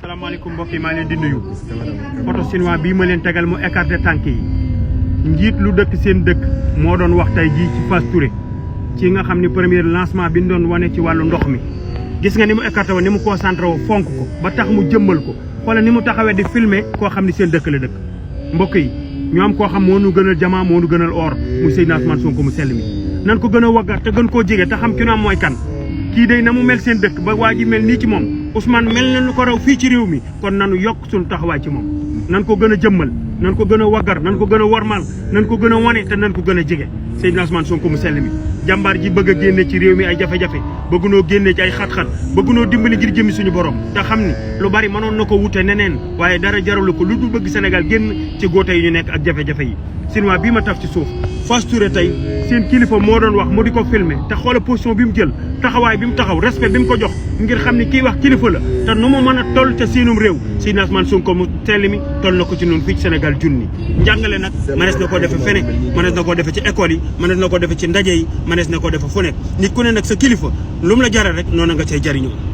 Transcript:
asalaamaaleykum mbokk yi maa leen di nuyu photo chinois bii ma leen tegal mu écarté tànk yi njiit lu dëkk seen dëkk moo doon wax tey jii ci Fass Touré ci nga xam ni premier lancement bi ñu doon wane ci wàllu ndox mi gis nga ni mu écarté woon ni mu concentré woo fonk ko ba tax mu jëmmal ko xoolal ni mu taxawee di filmer koo xam ni seen dëkk la dëkk mbokk yi ñu am koo xam moo nu gënal jamaa moo nu gënal or muy Seydina Ousmane Sonko mu sell mi nan ko gën a waggar te gën koo jege te xam ki nu am mooy kan kii day na mu mel seen dëkk ba waa ji mel nii ci moom Ousmane mel na lu ko raw fii ci réew mi kon nanu yokk suñu taxawaay ci moom nan ko gën a jëmmal nan ko gën a waggar nan ko gën a warmal nan ko gën a wane te nan ko gën a jege Seydina Ousmane Sonko mu sell mi jàmbaar ji bëgg a génne ci réew mi ay jafe-jafe bëggunoo génne ci ay xat-xat bëggunoo dimbali ngir jëmi suñu borom te xam ni lu bari mënoon na ko wute neneen waaye dara jaralu ko lu dul bëgg Sénégal génn ci góote yi ñu nekk ak jafe-jafe yi chinois bii ma taf ci suuf Fass Touré tey seen kilifa moo doon wax mu di ko filmer te xoola position bi mu jël taxawaay bi mu taxaw respect bi mu ko jox ngir xam ni kii wax kilifa la te nu mu mën a toll ca seenum réew Seydina Ousmane Sonko mu sell mi toll na ko ci noonu fii ci Sénégal junni njàngale nag mënees na koo defe fene mënees na koo defe ci école yi mënees na koo defe ci ndaje yi mënees na koo defe fu nekk nit ku ne nag sa kilifa lu mu la jaral rek noonu nga cay jariñoo